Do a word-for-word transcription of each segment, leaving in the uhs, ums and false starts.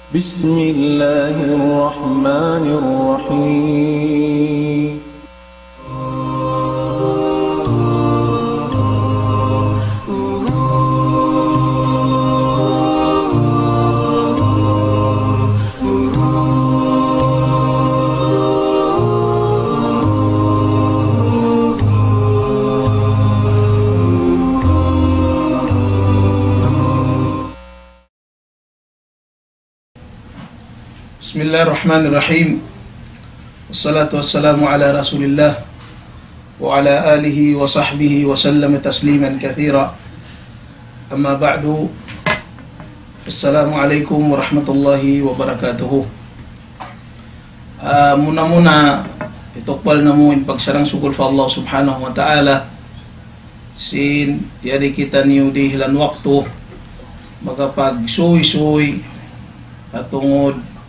بسم الله الرحمن الرحيم. بسم الله الرحمن الرحيم. والصلاة والسلام على رسول الله وعلى آله وصحبه وسلم تسليما كثيرا. أما بعد، السلام عليكم ورحمة الله وبركاته. Ah, muna-muna, itukbal namu' in pagsarang-sukul pa Allah Subhanahu wa Ta'ala, sin yari kitaniyu dihilan waktu, makapagsuysuy, ha tungud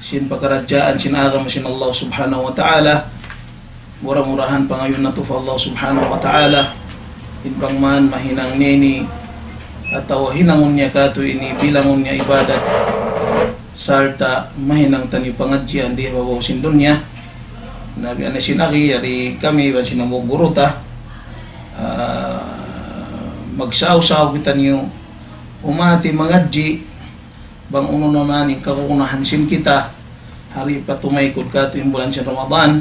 sin pakaradjaan sin agama sin Allah Subhanahu wa Ta'ala. Mura-murahan pangayuun natu' pa Allah Subhanahu wa Ta'ala, in bang man mahinang niya ini, atawa hinangun niya katu' ini, bilangun niya ibadat, sarta' mahinang taniyu pangadjian di ha babaw sin dunya. Na biya' na sin agi, yari kami, iban sin amu guru ta, ah, magsaw-saw kitaniyu, umati mangadji', bang unu na man in kagunahan sin kita, hari pa tumaykud katu' in bulan sin Ramadan,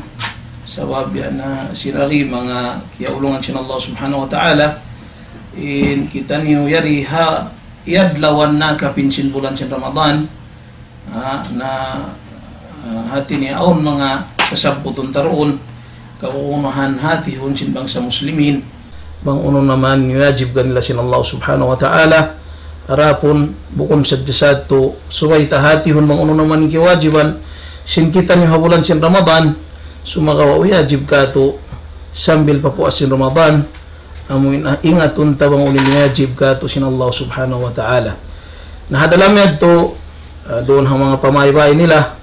sabab yan na sin agi manga kiyaulungan sin Allah Subhanahu wa Ta'ala, in kitaniyu yari ha adlaw na kapin sin bulan sin Ramadan, ah, na, ah, hati niya awn manga sasabbutun ta duun, kagunahan hatihun sin bangsa Muslimin. Bang unu na man wajib kanila sin Allah Subhanahu wa Ta'ala, adapun bukun sadja sadtu, subay ta hatihun bang unu na man kiyawajiban sin kitaniyu ha bulan sin Ramadan, sumagawa' wajib katu' sambil pa puas sin Ramadan, amu in ingatun ta bang unu in wajib katu' sin Allah Subhanahu wa Ta'ala. Na ha dalam yadtu, ah, duun ha manga pamaybay nila,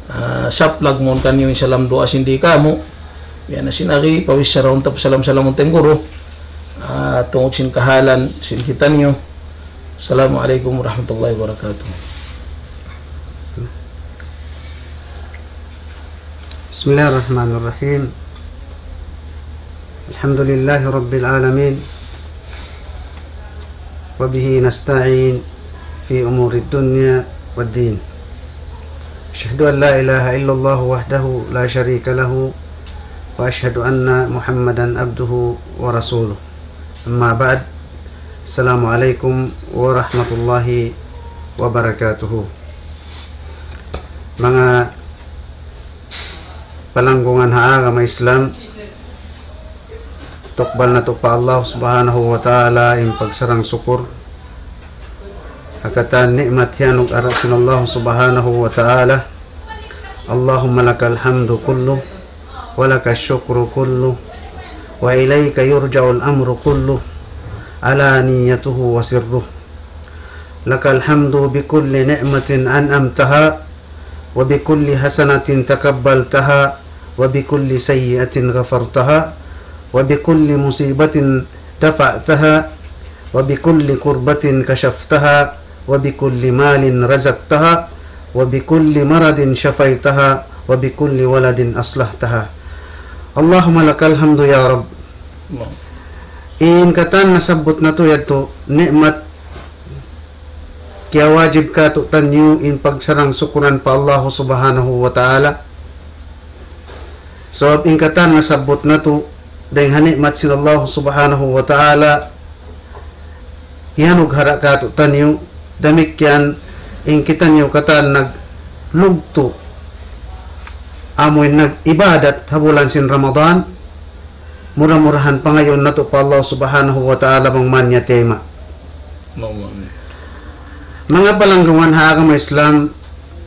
ah, saplag mawn kaniyu in salam duwaa sin di kamu. Yan na sin agi, pawis saraun ta, salam-salamun ta in guru. Ah, tungud sin kahalan sin kitaniyu. Assalamu alaykum warahmatullahi wabarakatuh. بسم الله الرحمن الرحيم. الحمد لله رب العالمين، وبه نستعين في أمور الدنيا والدين. أشهد أن لا إله إلا الله وحده لا شريك له، وأشهد أن محمدا عبده ورسوله. أما بعد، السلام عليكم ورحمة الله وبركاته. Manga palanggungan ha agama Islam, tukbal natu' pa Allah Subhanahu wa Ta'ala in pagsarang-sukul ha katan ni'mat hiyanug-ara sin Allah Subhanahu wa Ta'ala. اللهم لك الحمد كله، ولك الشكر كله، وإليك يرجع الأمر كله، علانيته وسره. لك الحمد بكل نعمة أنعمتها، وبكل حسنة تقبلتها، وبكل سيئة غفرتها، وبكل مصيبة دفعتها، وبكل كربة كشفتها، وبكل مال رزقتها، وبكل مرض شفيتها، وبكل ولد أصلحتها. اللهم لك الحمد يا رب. In katan nasabbut natu' yadtu ni'mat kiyawajib kātu'niyu in pagsarang-sukulan pa Allahu Subhanahu wa Ta'ala. Sabab in katan nasabbut natu' dayng ha ni'mat sin Allahu Subhanahu wa Ta'ala, hiyanug-ara kātu'niyu, damikkiyan in kitaniyu katan naglugtu', amuin nag-ibadat ha bulan sin Ramadan, mura-murahan pangayuun natu' pa Allah Subhanahu wa Ta'ala bang man niya tayma'. Allahumma amin. Manga palanggungan ha agama Islam,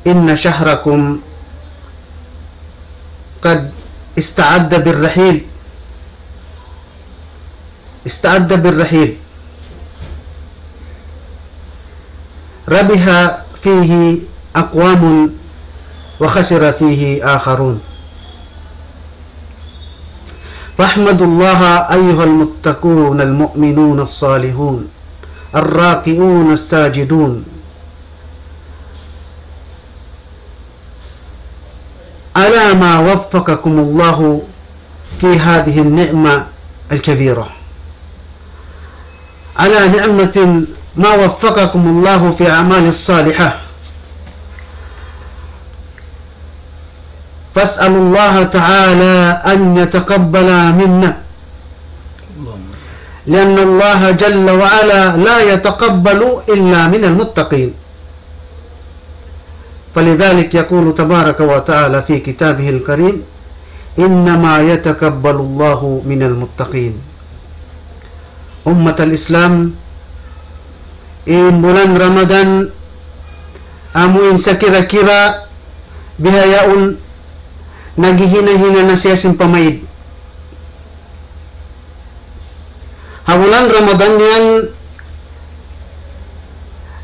إن شهركم قد استعد بالرحيل. استعد بالرحيل. ربح فيه أقوام وخسر فيه آخرون. فاحمدوا الله أيها المتقون المؤمنون الصالحون الراكعون الساجدون. ما وفقكم الله في هذه النعمة الكبيرة، على نعمة ما وفقكم الله في أعمال الصالحة، فاسألوا الله تعالى أن يتقبل منا، لأن الله جل وعلا لا يتقبل إلا من المتقين. فلذلك يقول تبارك وتعالى في كتابه الكريم: إنما يتقبل الله من المتقين. Ummat al-Islam, in bulan Ramadan, amu in sakira-kira bihaun naghihina-hina na siya sin pamaid. Ha bulan Ramadan yan,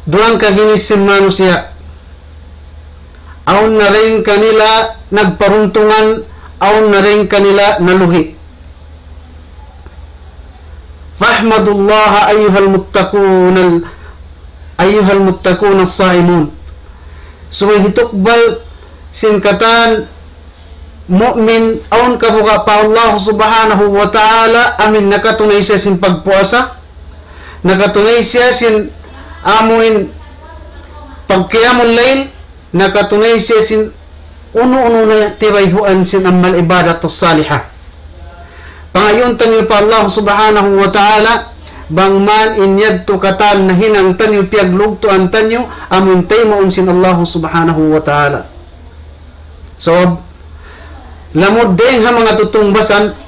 duwang kaginis sin manusiya'. Awn na dayn kanila nagparuntungan, awn na dayn kanila naluhi'. فاحمدوا الله أيها المتقون ال-، أيها المتقون الصائمون. Subay hitukbal sin katan mu'min awn kabuga' pa Allah Subhanahu wa Ta'ala amu in nakatunay siya sin pagpuasa, nakatunay siya sin amu in pagqiyamul layl, nakatunay siya sin unu-unu na tibayhuan sin amal ibadat as-salihah. Pangayuun taniyu pa Allah Subhanahu wa Ta'ala, bang man in yadtu katan nahinang taniyu piyaglugtuan taniyu, amu in taymaun sin Allah Subhanahu wa Ta'ala. So, lamud dayn ha manga tutungbasan,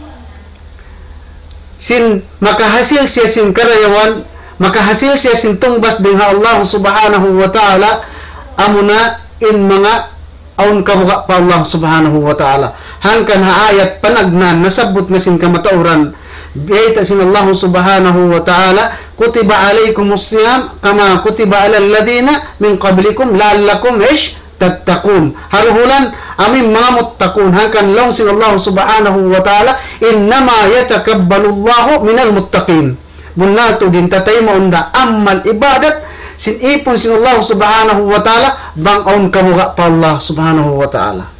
sin makahasil siya sin karayawan, makahasil siya sin tungbas dayn ha Allah Subhanahu wa Ta'ala, amuna in manga awn kabuga' pa Allah Subhanahu wa Ta'ala. Hangkan ha ayat panagnaan, nasabbut na sin kamatauran, biyayta' sin Allah Subhanahu wa Ta'ala, كتب عليكم الصيام كما كتب على الذين من قبلكم لعلكم, ish, تتقون. Ha duhulan, amu in manga muttaqun. Hangkan laung sin Allah Subhanahu wa Ta'ala, إنما يتقبل الله من المتقين. Bunnal tuud in tataymaun da amal ibadat sin ipun sin Allah Subhanahu wa Ta'ala, bang awn kabuga' pa Allah Subhanahu wa Ta'ala.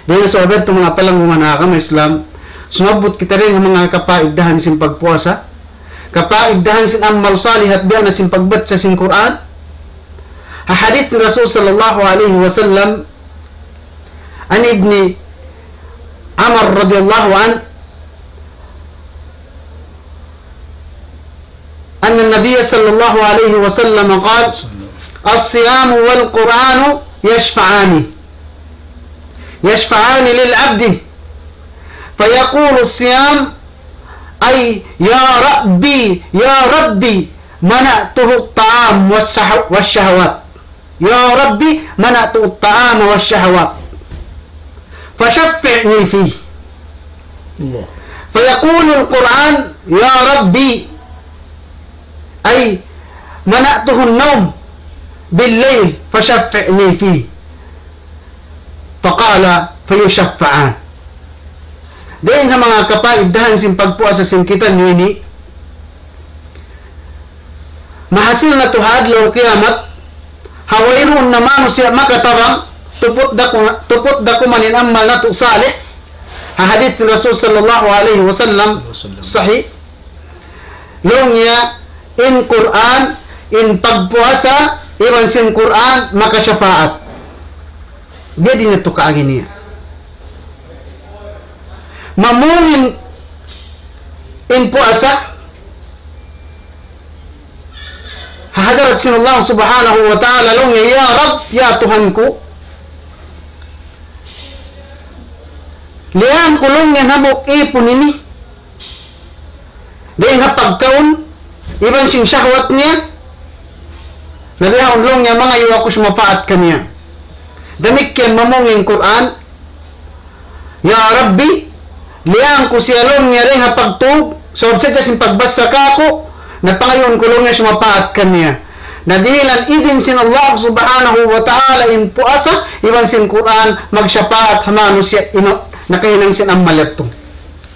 Dayn ha sabab yadtu manga palanggungan ha agama Islam, sumabbut kita dayn ha manga kapaiddahan sin pagpuasa, kapaiddahan sin amal salihat biya' na sin pagbaca sin Qur'an. Ha hadith ni Rasul sallallahu alayhi wa sallam, عن ابن عمر رضي الله عنه أن النبي صلى الله عليه وسلم قال: الصيام والقرآن يشفعان، يشفعان للعبد، فيقول الصيام، أي يا ربي، يا ربي، منعته الطعام والشهو-، والشهوات. يا ربي، منعته الطعام والشهوات، فشفعني فيه. الله. فيقول القرآن: يا ربي، أي منعته النوم بالليل، فشفعني فيه. فقال: فيشفعان. Dayn ha manga kapaiddahan sin pagpuasa sin kitaniyu ini, mahasil natu' ha adlaw kiyamat, ha wayruun na manusiya' makatabang, tuput da ku-, tuput da kuman in amal natu' salih, ha hadith Rasul sallallahu alayhi wa sallam, sahih. Laung niya, in Qur'an, in pagpuasa, iban sin Qur'an, makasyafaat. Biyadiin natu' kaagi niya. Mamung in, in puasa, ha hadarat sin Allah Subhanahu wa Ta'ala, laung niya, "Ya Rabb, ya Tuhan ku, liyang ku," laung niya, "hambuuk ipun ini dayn ha pagkaun iban sin shahwat niya, na bihaun," laung niya, "mangayu' aku sumapaat kaniya." Damikkiyan mamung in Qur'an, "Ya Rabbi, liyang ku siya," laung niya, "dayn ha pagtug, sabab sadja sin pagbasa kāku', na pangayuun ku," laung niya, "sumapaat kaniya." Na dihilan idin sin Allah Subhanahu wa Ta'ala in puasa iban sin Qur'an magsapaat ha manusiya' ima-, nakahinang sin amal yadtu.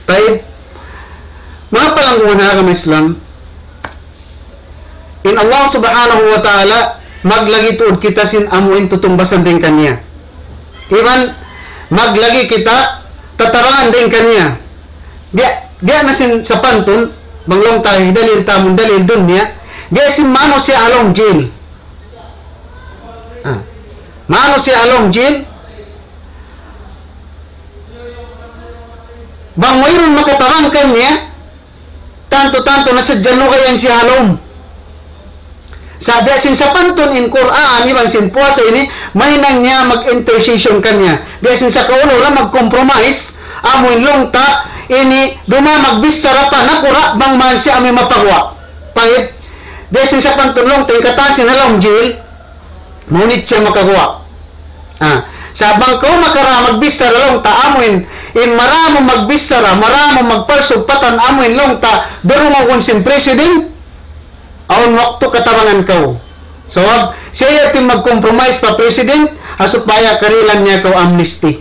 Tayyib. Manga palanggungan ha agama Islam, in Allah Subhanahu wa Ta'ala maglagi tuud kita sin amu in tutungbasan dayn kaniya. Iban Maglagi kita tatabangan dayn kaniya. Biya', biya' na sin sapantun, bang laung ta hidalil ta amun dalil dunya, biya' sin manusiya' ha lawm jail. Ah. Manusiya' ha lawm jail, bang wayruun makatabang kaniya, tantu-tantu na sadja lugayan siya ha lawm. Sa' biya' sin sapantun in Qur'an, iban sin puasa ini, mahinang niya mag-intercession kaniya. Biya' sin sakaula-ula mag-compromise, amu in laung ta, ini, duma magbichara pa nakura' bang man siya amu in mapaguwa'. Tayyib, biya' sin sapantun laung ta, in katan sin ha lawm jail, mahunit siya makaguwa'. Ah, sa' bang kaw makara magbichara laung ta amu in, in marayaw magbichara, marayaw magpalsug patan amu in laung ta, durungugun sin president, awn waktu katabangan kaw. Sabab, siya yadtu in mag-compromise pa president, ha supaya karihilan niya kaw amnesty.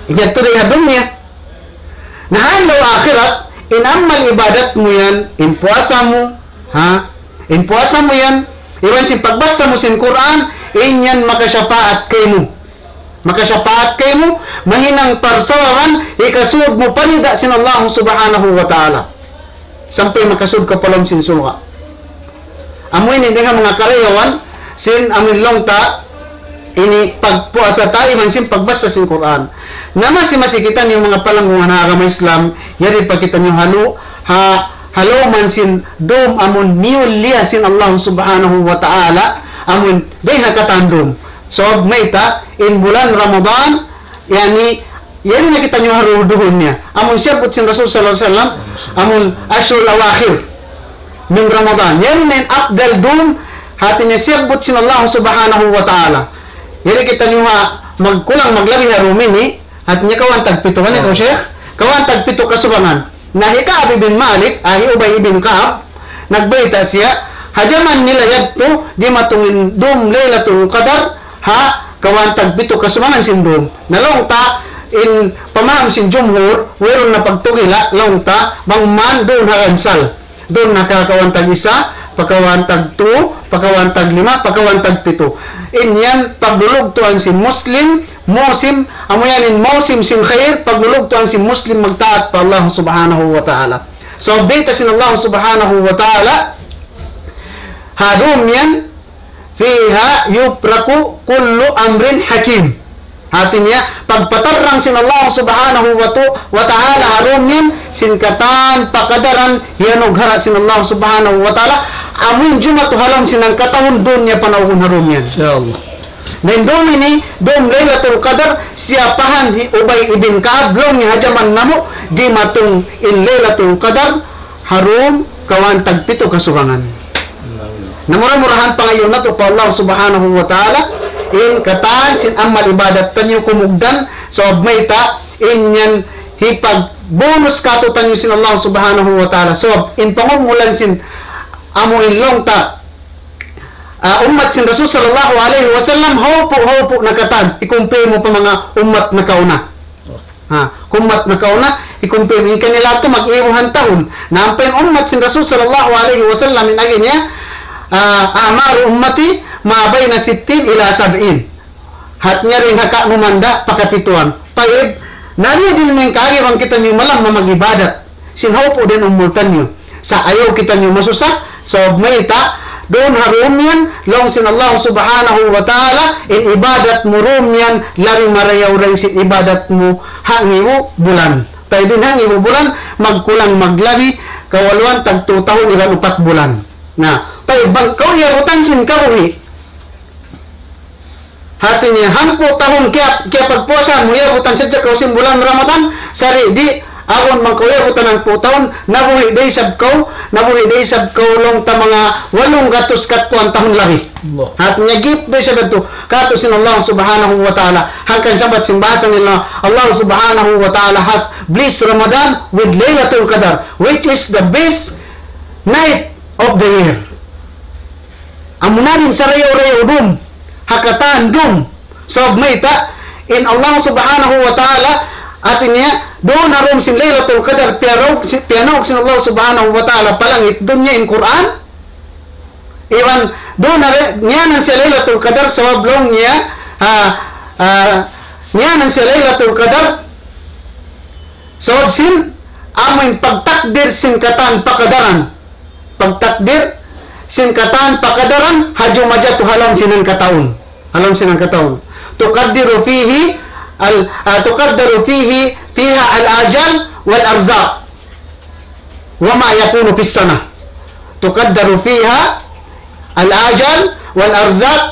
Yadtu da ha dunya. Na ha adlaw akhirat, in amal ibadat mu yan, in puasa mu, ha? In puasa mu yan, iban sin pagbasa mu sin Qur'an, in yan makasyafaat kaymu. Makasyafaat kaymu, mahinang parsababan, hikasud mu pa rida sin Allah Subhanahu wa Ta'ala. Sampay makasud kaw pa lawm sin surga'. Amu ini dayn ha manga karayawan sin amu in laung ta ini pagpuasa ta iban sin pagbasa sin Qur'an. Na masi-masi kitaniyu manga palanggungan ha agama Islam, yari pa kitaniyu ha lu-, ha, ha lawm sin dum amun niyulliya sin Allah Subhanahu wa Ta'ala, amun dayn ha katan dum. Sabab mayta', in bulan Ramadan, yani, yari na kitaniyu ha duhun niya. Amun siyabbut sin Rasul sallallahu alayhi wasallam, amun ashrul awakhir min Ramadan. Yari na in afdal dum, hati niya siyabbut sin Allah Subhanahu wa Ta'ala. Yari kitaniyu ha magkulang maglabi ha dum ini, hati niya kawhaan tagpitu. Kan ikaw, Sheikh? Kawhaan tagpitu kasubangan. Na hi Ka'ab ibn Malik, ah, hi Ubay ibn Ka'ab, nagbayta' siya, ha jaman nila yadtu, dimatung in dum Laylatul Qadar, ha, kawhaan tagpitu kasubangan sin dum. Na laung ta, in pamaham sin jumhur, wayruun na pagtugila', laung ta, bang man duun ha gansal. Duun na kawhaan tag-isa, pa kawhaan tagtu, pa kawhaan taglima, pa kawhaan tagpitu. In yan, paglulugtuan sin Muslim, musim, amu yan in musim sin khair, paglulugtuan sin Muslim magtaat pa Allah Subhanahu wa Ta'ala. So, bayta' sin Allah Subhanahu wa Ta'ala, ha dum yan, فيها يفرق كل أمر حكيم. Hati niya, pagpatarrang sin Allah Subhanahu wa Tu-, wa Ta'ala ha dum yan, sin katan pakadaran hiyanughara' sin Allah Subhanahu wa Ta'ala, amun jumatu ha lawm sin hangkatahun dunya panawgun ha dum yan. Insya Allah. Na in dum ini, dum Laylatul Qadar, siyapahan hi Ubay ibn Ka'ab, laung niya ha jaman namu', dimatung in Laylatul Qadar, ha dum kawhaan tagpitu kasubangan. Na mura-murahan pangayuun natu' pa Allah Subhanahu wa Ta'ala, in katan sin amal ibadat taniyu kumugdan, sabab mayta', in yan hipagbunus kātu'niyu sin Allah Subhanahu wa Ta'ala. Sabab in pangumulan sin amu in laung ta, ah, ummat sin Rasul sallallahu alayhi wasallam, hawpu', hawpu' na katan, i-compare mu pa manga ummat nakauna. Ha, ummat nakauna, i-compare mu, in kanila yadtu mag-ibuhan tahun. Na ampa in ummat sin Rasul sallallahu alayhi wasallam in agi niya, ah, أعمار أمتي ما بين ستين إلى سبعين. Hat niya dayn ha kanuman da pa kapituan. Tayyib, nari din in kaagi bang kitaniyu malamma mag-ibadat. Sin hawpu' da in umul taniyu. Sa' ayaw kitaniyu masusa, sabab mayta', duun ha dum yan, laung sin Allah Subhanahu wa Ta'ala, in ibadat mu dum yan, labi marayaw dayn sin ibadat mu ha ngibu bulan. Tayyib, in ha ngibu bulan, magkulang maglabi, kawaluan tagtu tahun iban upat bulan. Na, tayyib, bang kaw iyabutan sin kabuhi', hati niya, hangpu' tahun kiya-, kiyapagpuasa mu, iyabutan sadja kaw sin bulan Ramadan, sari di', awn bang kaw iyabutan hangpu' tahun, nabuhi' da isab kaw, nabuhi' da isab kaw laung ta manga walung gatus katkuan tahun lagi'. Allah. Hati niya, gift da isab yadtu, kātu' sin Allah Subhanahu wa Ta'ala. Hangkan sabab sin bahasa nila, Allah Subhanahu wa Ta'ala has blessed Ramadan with Laylatul Qadar, which is the best night of the year. Amuna in sarayaw-rayaw dum, ha katan dum. Sabab mayta', in Allah Subhanahu wa Ta'ala, hati niya, duun ha dum sin Laylatul Qadar, piyanaug, piyanaug sin Allah Subhanahu wa Ta'ala pa langit dunya in Qur'an. Iban, duun ha re-, niyanan siya Laylatul Qadar, sabab laung niya, ha, Ah, ngiyanan siya Laylatul Qadar. Sabab sin, amuin pagtakdir sin katan pakadaran. Pagtakdir sin katan pakadaran, ha jumatu ha lawm sin hangkatahun. Ha lawm sin hangkatahun. تقدر فيه ال-، ah, تقدر فيه، فيها الآجال والأرزاق وما يكون في السنة. تقدر فيها الآجال والأرزاق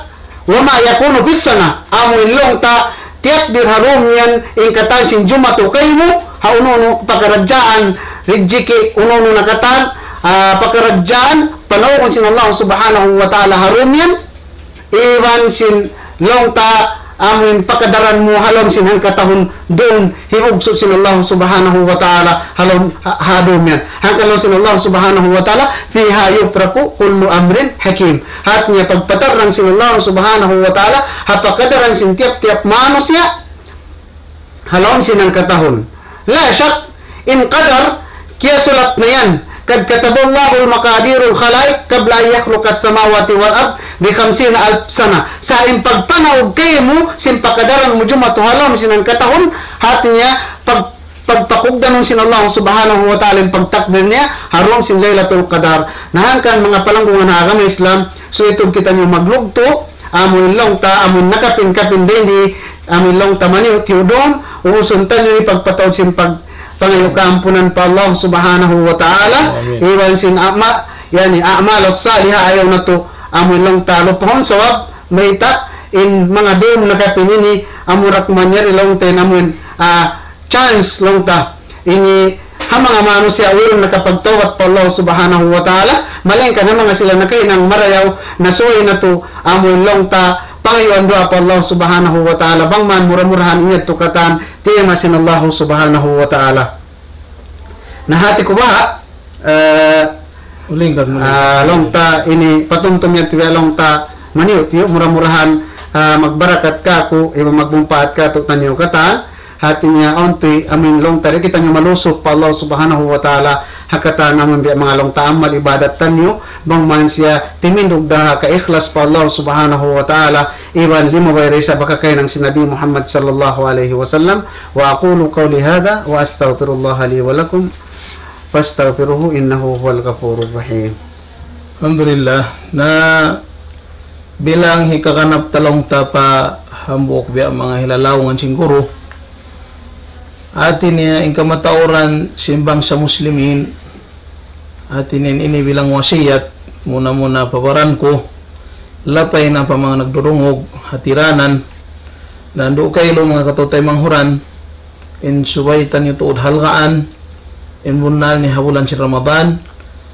وما يكون في السنة. Amu in laung ta, tiyakdir ha dum yan, in katan sin jumatu kaymu, ha unu-unu pakaradjaan, rijiki, unu-unu na katan, ah, pakaradjaan, panawagun sin Allah Subhanahu wa Ta'ala ha dum yan, iban sin laung ta amuin pakadaran mu ha lawm sin hangkatahun dum, hibugsu' sin Allah Subhanahu wa Ta'ala ha lawm ha-, ha dum yan. Hangkan laung sin Allah Subhanahu wa Ta'ala, فيها يفرق كل أمر حكيم. Hati niya pagpatarrang sin Allah Subhanahu wa Ta'ala, ha pakadaran sin tiyap-tiyap manusiya', ha lawm sin hangkatahun. لا شك, in qadar, kiyasulat na yan. قد كتب الله مقادير الخلائق قبل أن يخلق السماوات والأرض بخمسين ألف سنة. Sa' in pagpanaug kaymu, sin pakadaran mu jumatu ha lawm sin hangkatahun, hati niya, pag-, pagpakugdanun sin Allah Subhanahu wa Ta'ala in pagtakdir niya, ha dum sin Laylatul Qadar. Na hangkan manga palanggungan ha agama Islam, subay tuud kitaniyu maglugtu', amuin laung ta, amuin nakapin-kapin dayn di, amuin laung ta maniyu'-tiyu' dum, ubusun taniyu in pagpataud sin pag-, pangayu' kaampunan pa Allah Subhanahu wa Ta'ala, Amin. iban sin a'ma-, yani, a'mal salihah ayaw natu', amuin laung ta lupahun, sabab, mayta', in manga dum nakapin ini, amura kuman yari laung ta in amuin, ah, chance laung ta. Ini ha manga manusiya' wayruun nakapagtawbat pa Allah Subhanahu wa Ta'ala, malaingkan ha manga sila nakahinang marayaw, na subay natu' amuin laung ta pangayuan duwaa pa Allah Subhanahu wa Ta'ala, bang man mura-murahan in yadtu katan tiyayma' sin Allah Subhanahu wa Ta'ala. Na hati ku baha', eh, Uling kag muli. Ah, laung ta ini patumtum yadtu biya' laung ta maniyu'-tiyu', mura-murahan, ah, magbarakat kāku', iban magmumpaat kātu'niyu katan. Hati niya awn tuy amuin laung ta di' kitaniyu malusuk pa Allah Subhanahu wa Ta'ala, ha katan amuin biya' manga laung ta amal ibadat taniyu, bang man siya timindug da ha kaikhlas pa Allah Subhanahu wa Ta'ala, iban limabay da isab ha kakahinang sin Nabi Muhammad sallallahu alayhi wasallam. وأقول قولي هذا وأستغفر الله لي ولكم فاستغفروه إنه هو الغفور الرحيم. Alhamdulillah. Na bilang hikaganap ta laung ta pa hambuuk biya' manga hilalaungan sin guru. Hati niya in kamatauran sin bangsa Muslimin. Hati niya ini bilang wasiyat, muna-muna pa baran ku, lapay na pa manga nagdurungug, hatiranan, nandu' kailu manga kataw-taymanghuran, in subay taniyu tuud halgaan, in bunnal niya ha bulan sin Ramadan,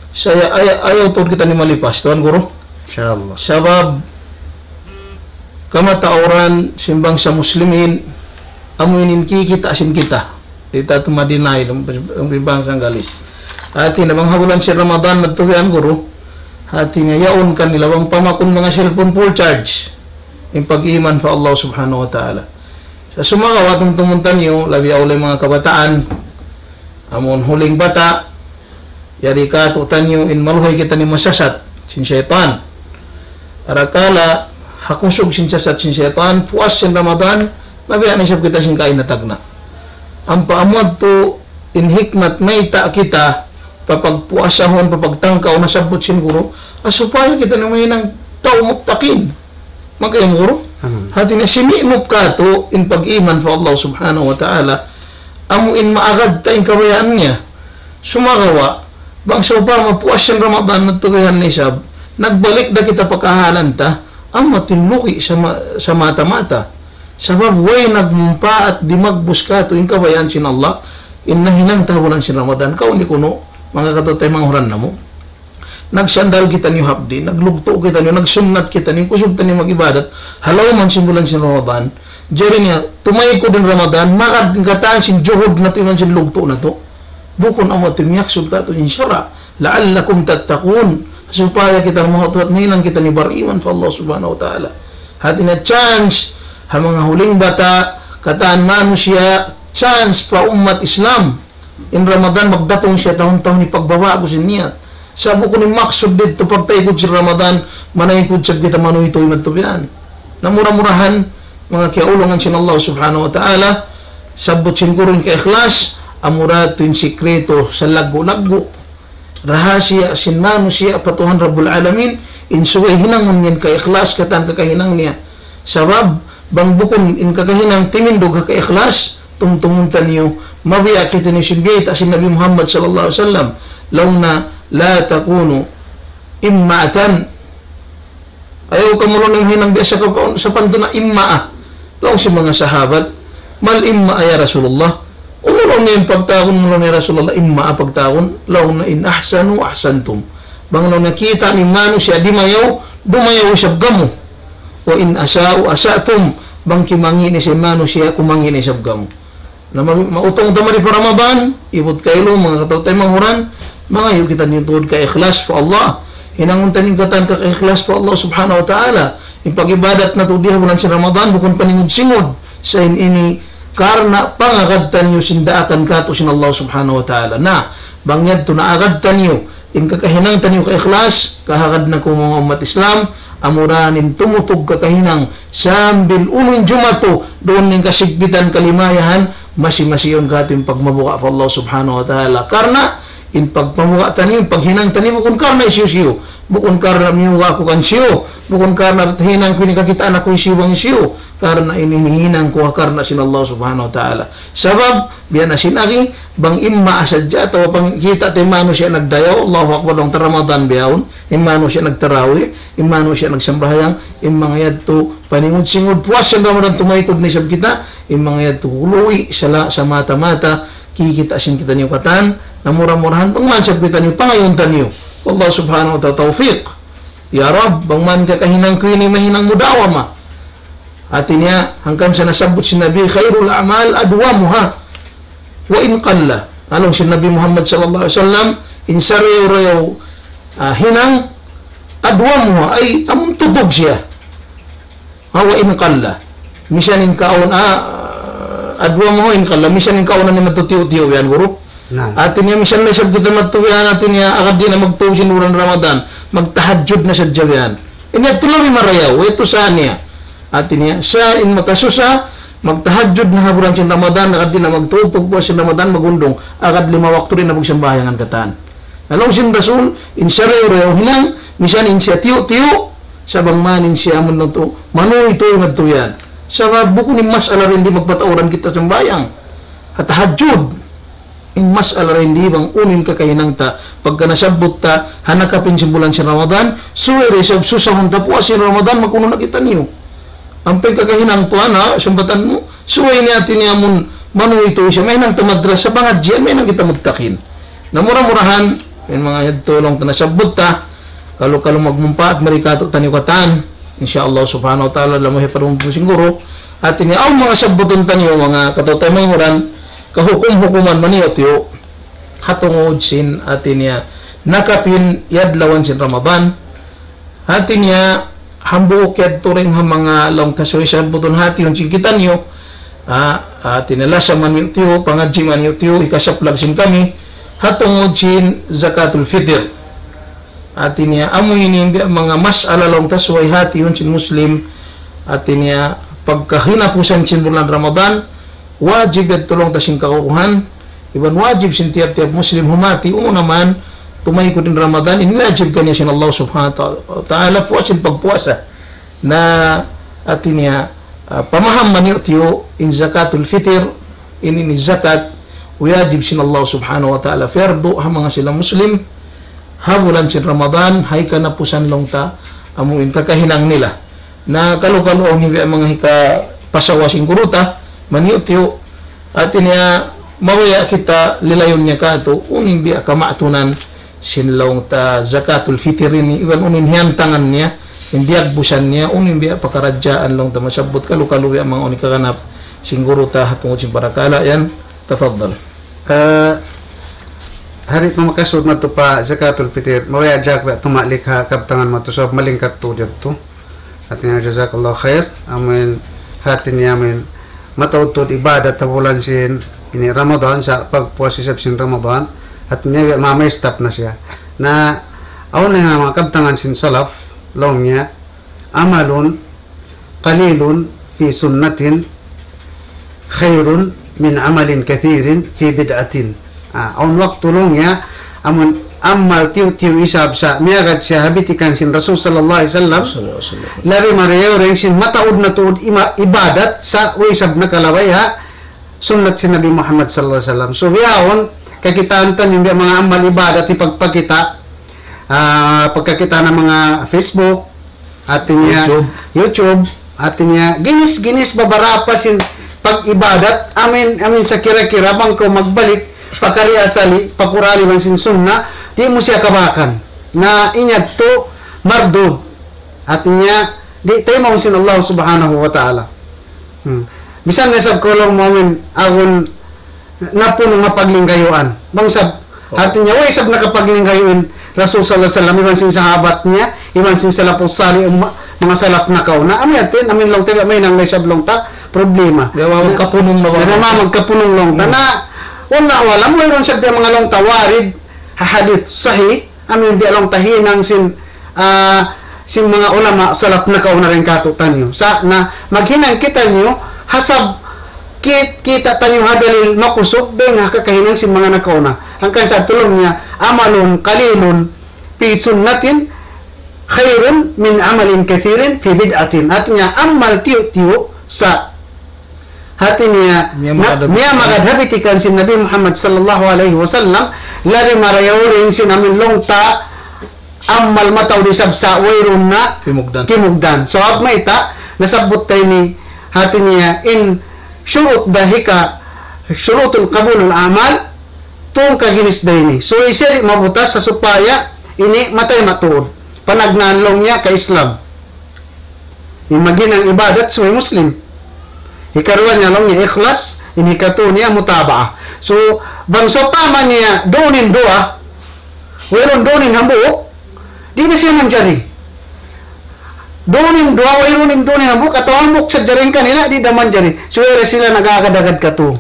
sa' ayaw, ayaw tuud kitaniyu malipas, tuwan guru. Insya Allah. Sabab, kamatauran sin bangsa Muslimin, amu ini in kikita' sin kita. Di' ta tuud ma-deny, in bangsa Anggalis. Hati niya bang ha bulan sin Ramadan, madtu yan guru. Hati niya yaun kanila bang pamakun manga cellphone full charge. In pag-iman pa Allah Subhanahu wa Ta'ala. Sa' sumagawa' tumtumun taniyu, labi awla in manga kabataan, amun huling bata', yari katu'taniyu in maluhay kitaniyu masasat sin saytan. Arakala' ha kusug sin sasat sin saytan, puas sin Ramadan, nabiya' na isab kita sin kain na tagna'. Ampa amu yadtu in hikmat mayta' kita papagpuasahun, papagtangkaw nasabbut sin guru, ha supaya kitaniyu mahinang tau muttaqin. Makayaun guru? Hmm. Hati niya simi'nup katu' in pag-iman pa Allah Subhanahu wa Ta'ala. Amu in maagad ta in kabayaan niya. Sumagawa', bang sawpama puas sin Ramadan madtu bihan na isab, nagbalik da kita pa kahalan ta, amu in lugi' sa ma-, sa mata-mata. Sabab way nagmumpaat, di' magbus katu' in kabayaan sin Allah, in nahinang ta ha bulan sin Ramadan, kaun di' kunu', manga kataw-taymanghuran namu'. Nagsandal kitaniyu hapdi', naglugtu' kitaniyu, nagsunnat kitaniyu, kusug taniyu mag-ibadat, ha lawm sin bulan sin Ramadan. Jari niya, tumaykud in Ramadan, magad in katan sin juhud natu' iban sin lugtu' natu'. Bukun amu yadtu in miyaksud katu' in sara', لعلكم تتقون. Supaya kita mahut-, mahinang kitaniyu bariman pa Allah Subhanahu wa Ta'ala. Hati niya chance, ha manga huling bata', katan manusiya', chance pa ummat Islam. In Ramadan magdatung siya tahun-tahun ini pagbabagu sin niyat. Sa' bukun in maksud didtu pagtaykud sin Ramadan, manaykud sab kita manuytuy madtu bihan. Na mura-murahan, Manga kiyaulungan sin Allah Subhanahu wa Ta'ala, sabbut sin guru in kaikhlas, amura tuud in sikreto salaggu'-laggu'. Rahasiya sin manusiya' pa Tuhan Rabbul Alamin, in subay hinangun niya in kaikhlas katan kakahinang niya. Sabab, bang bukun in kakahinang timindug ha kaikhlas, tumtumun taniyu, mabiya' kitaniyu sin biyayta' sin Nabi Muhammad sallallahu alayhi wasallam, laung niya, لا تكونوا أمة. Ayaw kamu laung hinang biya' sapantun na imma'a. Laung sin manga sahabat, ما الأمة يا رسول الله؟ Unu laung in pagtawagun mu laung ya Rasulullah, imma'a pagtawagun? Laung niya, إن أحسنوا أحسنتم. Bang laung niya kita' niyu manusiya' dimayaw, dumayaw isab kamu. وإن أساءوا أسأتم. Bang kimangi' niya sin manusiya', kumangi' na isab kamu. Na ma-, mautung ta mari pa Ramadan, ibut kailu, manga kataw-taymanghuran, mangayu' kitaniyu tuud kaikhlas pa Allah. Hinangun taniyu katan kaikhlas pa Allah Subhanahu wa Ta'ala. In pag-ibadat natu' di ha bulan sin Ramadan, bukun paningud-singud. Sa' in ini, karna' pangagad taniyu sin daakan kātu' sin Allah Subhanahu wa Ta'ala. Na, bang yadtu naagad taniyu, in kakahinang taniyu kaikhlas, kahagad na ku manga ummat Islam, amura in tumutug kakahinang sambil unu in jumatu, duun in kasigpitan kalimayahan, masi-masi yaun kātu' in pagmabuga' pa Allah Subhanahu wa Ta'ala. Karna' in pagmabuga' taniyu, in paghinang taniyu, bukun karna' hisiyu-siyu, bukun karna' miyuga' aku kan hisiyu, bukun karna' hinang ku ini kakitaan aku hisiyu bang hisiyu, karna' ini hinang ku karna' sin Allah Subhanahu wa Ta'ala. Sabab, biya' na sin agi, bang imma'a sadja, atawa bang kita' ta in manusiya' nagdayaw, Allahu Akbar, laung ta Ramadan bihaun, in manusiya' nagtarawih, in manusiya' nagsambahayang, in manga yadtu, paningud-singud, puas sin Ramadan tumaykud na isab kita, in manga yadtu, luwi' sala, samata-mata, kikita' sin kitaniyu katan, na mura-murahan, bang man isab kitaniyu, pangayuun taniyu. Wallahu subhanahu wa ta'ala tawfiq. Ya Rabb, bang man kakahinang ku ini mahinang mudawama. Hati niya, hangkan sa nasabbut sin Nabi, خير الأعمال أدومها وإن قل. Laung sin Nabi Muhammad sallallahu alayhi wasallam, in sarayaw-rayaw, ah, hinang, adwamuha, ay, amun tutug siya. Ha, وإن قل. Misan in kaun, ah, adwamuha وإن قل. Misan in kaun niya madtu tiyu'-tiyu' yan, guru. Naam. Hati niya, misan na isab kita madtu yan, hati niya, agad di' na magtuy sin bulan Ramadan. Magtahajjud na sadja yan. Ini yadtu labi marayaw, yadtu sa niya. Hati niya, sa' in makasusa, magtahajjud na ha bulan sin Ramadan, agad di' na magtuy, pagpuas sin Ramadan, magundung, agad lima waktu di' na magsambahayang katan. Laung sin Rasul, in sarayaw-rayaw hinang, misan in siya tiyu'-tiyu', sa' bang man in siya amun na tu, manuy-tuy madtu yan. Sabab bukun in mas'ala dayn di magpatauran kita sambahayang. Ha tahajjud. In mas'ala dayn di bang unu in kakahinang ta, pagka nasabbut ta, ha nakapin sin bulan sin Ramadan, subay da isab susahun ta puas sin Ramadan, makunu na kitaniyu. Ampa in kakahinang tuwan, ha, sumbatan mu, subay niya hati niya amun manuy-tuy siya, mahinang ta madrasa, pangadjian, mahinang kita mugtakin. Na mura-murahan, in manga yadtu laung ta nasabbut ta, kalu-kalu magmumpaat mari kātu'niyu katan, insya Allah subhanahu wa ta'ala, laung mu hiparumpu sin guru, hati niya, awn manga sabbutun taniyu, manga kataw-taymanghuran, kahukum-hukuman maniyu-tiyu', ha tungud sin, hati niya, nakapin yadlawan sin Ramadan, hati niya, hambuuk yadtu dayn ha manga laung ta subay sabbutun hatihun sin kitaniyu, ah, hati niya lasa maniyu-tiyu', pangadji' maniyu-tiyu', hikasaplag sin kami, ha tungud sin zakatul fitr. Hati niya, amu ini in biya' manga mas'ala laung ta subay hatihun sin Muslim, hati niya, pagka hinapusan sin bulan Ramadan, wajib yadtu laung ta sin kaguruhan, iban wajib sin tiyap-tiyap Muslim humati, unu na man, tumaykud in Ramadan, in wajib kaniya sin Allah subhanahu wa ta'ala, puas sin pagpuasa. Na, hati niya, ah, pamaham maniyu-tiyu', in zakatul fitr, in ini zakat, wajib sin Allah subhanahu wa ta'ala, fardu, ha manga sila Muslim, ha bulan sin Ramadan, ha hikanapusan laung ta, amu in kakahinang nila. Na kalu-kalu awn biya' manga hikapasawa sin guru ta, maniyu-tiyu', hati niya, mabaya' kita lilayun niya kātu', unu in biya' kama'tunan sin laung ta zakatul fitr ini, iban unu in hiyantangan niya, in diyagbusan niya, unu in biya' pakaradjaan laung ta masabbut, kalu-kalu biya' manga unu in kaganap sin guru ta, ha tungud sin parakala' yan, tafaddal. Eh, hari pa makasud madtu pa zakatul fitr, mabaya' jak biya' tumalik ha kabtangan madtu sabab malingkat tuud yadtu. Hati niya jazakallahu khair, amin, hati niya amin, mataud tuud ibadat ha bulan sin ini Ramadan, sa' pagpuas isab sin Ramadan, hati niya biya' mama stop na siya. Na, awn na manga kabtangan sin salaf, laung niya, عمل قليل في سنة خير من عمل كثير في بدعة. Ah, awn waktu laung niya, amun amal tiyu'-tiyu' isab sa miyagad siya ha bitikan sin Rasul sallallahu alayhi wasallam, labi marayaw dayn sin mataud na tuud ima-, ibadat sa way isab nakalabay ha sunnat sin Nabi Muhammad sallallahu alayhi wasallam. So, bihaun, kakitaan ta in biya' manga amal ibadat hipagpakita', ah, pagkakita' ha manga Facebook, hati niya YouTube. YouTube, hati niya, ginis-ginis babarapa sin pag-ibadat, amin, amin sa kira-kira, bang kaw magbalik, pakari asali, pa Qur'an iban sin Sunnah, di' mu siya kabakan. Na in yadtu, mardud. Hati niya, di' taymaun sin Allah Subhanahu wa Ta'ala. Hmm. Misan na isab kaw laung mu amin, agun napunung ha paglinggayuan. Bang sab, oh, hati niya, way isab nakapaglinggayu in Rasul sallallahu alayhi wasallam, iban sin sahabat niya, iban sin salafus salih, umma-, manga salaf nakauna. Amu yadtu in, amin laung ta, mahinang na isab laung ta, problema. Di' na magkapunung na, di' na magkapunung laung ta. Hmm. Na, wallahu alam, wayruun isab biya' manga laung ta, warid, ha hadith sahih, amin biya' laung ta hinang sin, ah, sin manga ulama salaf nakauna dayn kātu'niyu. Sa' na maghinang kitaniyu, hasab kit-, kita' taniyu ha dalil makusug dayn ha kakahinang sin manga nakauna. Hangkan sa' laung niya, عمل قليل في سنة خير من عمل كثير في بدعة. Hati niya, amal tiyu'-tiyu' sa Hati niya, miyamagad ha bitikan sin Nabi Muhammad sallallahu alayhi wasallam, labi marayaw dayn sin amin laung ta amal mataud isab sa wayruun na kimugdan. Kimugdan. Sabab mayta', nasabbut ta ini, hati niya, in shurut da hika, shurutul qabulul a'mal, tungka ginis da ini. So, isari mabutas sa supaya ini matay matuud. Panagnaan laung niya ka Islam. In maghinang ibadat subay Muslim. Hikaruwa niya laung niya ikhlas, in hikatū niya mutaba'ah. So, bang sawpama niya duun in duwa, wayruun duun in hambuuk, di' na siya manjari. Duun in duwa, wayruun in duun in hambuuk, atawa hambuuk sadja dayn kanila, di' da manjari. So, wayruun sila nag-agad-agad katū.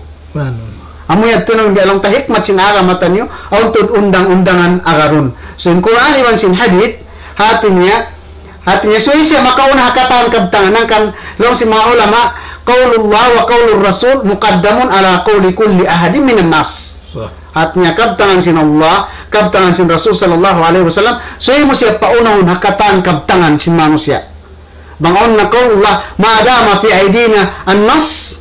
Amu yadtu na in biya' laung ta hikmat sin agama taniyu, awn tuud undang-undangan agarun. So, in Qur'an iban sin hadith, hati niya, hati niya, subay siya makauna ha katan kabtangan, hangkan laung sin manga ulama, قول الله وقول الرسول مقدم على قول كل أحد من الناس. Sah. Hati niya, kabtangan sin Allah, kabtangan sin Rasul sallallahu alayhi wasallam, subay mu siya paunahun ha katan kabtangan sin manusiya'. Bang awn na kawl Allah, ما دام في أيدينا النص.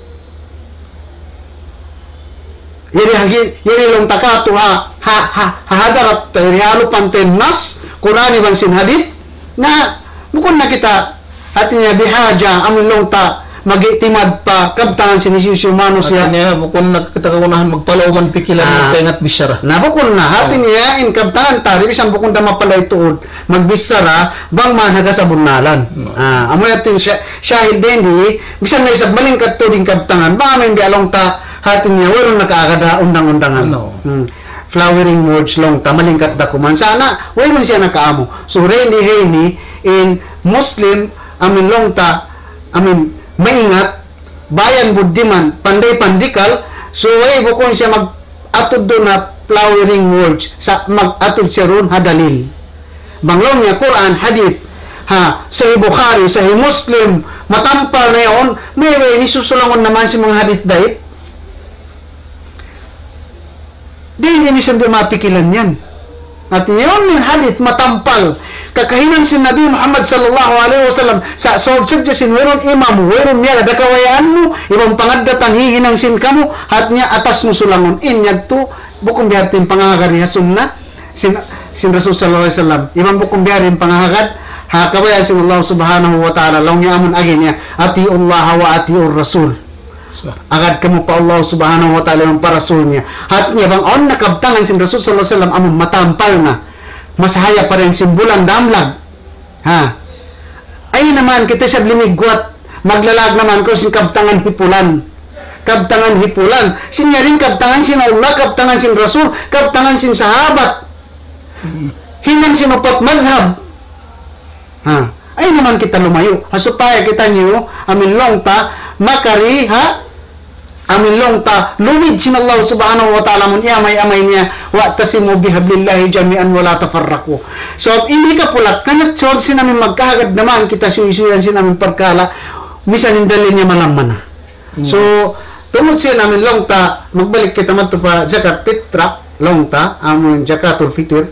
Yari hagi, yari laung ta katu' ha, ha, ha, ha hadarat, yari ha alupan ta in nas, Qur'an iban sin hadith, na bukun na kita, hati niya, bihaja, amun laung ta, mag-i'timad pa kabtangan sin hisiyu-siyu manusiya'. Hati niya, bukun na kita kagunahan magpalauman pikilan, ah, magpaingat bichara. Na bukun na, hati niya, in kabtangan ta, di' bisan bukun ta mapalay tuud magbichara, bang man ha kasabunnalan. No. Ah, amu yadtu in sya-, shahid dayn di, bisan na isab malingkat tuud in kabtangan, bang amu in di' laung ta, hati niya, wayruun nakaagad ha undang-undangan. No. Hmm. Flowering words laung ta, malingkat da kuman. Sa' na, wayruun siya nakaamu. So, dayn di, dayn di, in Muslim, amun laung ta, amun maingat, bayan buddiman, panday pandikal, subay bukun siya mag-atud duun ha flowering words, sa' mag-atud siya duun ha dalil. Bang laung niya Qur'an, hadith, ha, Sahih Bukhari, Sahih Muslim, matampal na yaun, maybay ini susulangun naman sin manga hadith daif. Di' ini sambil mapikilan yan. Hati niya, yaun in hadith matampal. Kakahinang sin Nabi Muhammad sallallahu alayhi wasallam, sa' sabab sadja sin wayruun imam, wayruun miyagad ha kabayaan mu, iban pangaddatan hihinang sin kamu, hati niya atas mu sulangun. In yadtu, bukun biya' ha yan in pangahagad ha sunnah sin, sin Rasul sallallahu alayhi wasallam. Iban bukun biya' ha yan in pangahagad ha kabayaan sin Allah subhanahu wa ta'ala. Laung niya amun agi niya, أطيعوا الله وأطيعوا الرسول. Agad kamu pa Allah subhanahu wa ta'ala iban pa Rasul niya. Hati niya bang awn na kabtangan sin Rasul sallallahu alayhi wasallam amun matampal na. Mas haya pa dayn sin bulan damlag. Ha? Ay naman, kita isab limigwat. Maglalag naman kaw sin kabtangan hi pulan. Kabtangan hi pulan. Sin yari in kabtangan sin Allah, kabtangan sin Rasul, kabtangan sin sahabat. Hinang sin upat madhab. Ha? Ay naman kita lumayu'. Ha supaya kitaniyu, amun laung ta, makari, ha? Amun laung ta, lumid sin Allah subhanahu wa ta'ala amun iyamay-amay niya, واعتصموا بحبل الله جميعا ولا تفرقوا. Sabab ini kapulak, kanat sabab sin amun magkahagad naman kita suysuyan sin amun parkala', misan in dalil niya malamma na. Hmm. So, tungud sin amin laung ta, magbalik kita madtu pa zakat fitra, laung ta, amun zakatul fitr,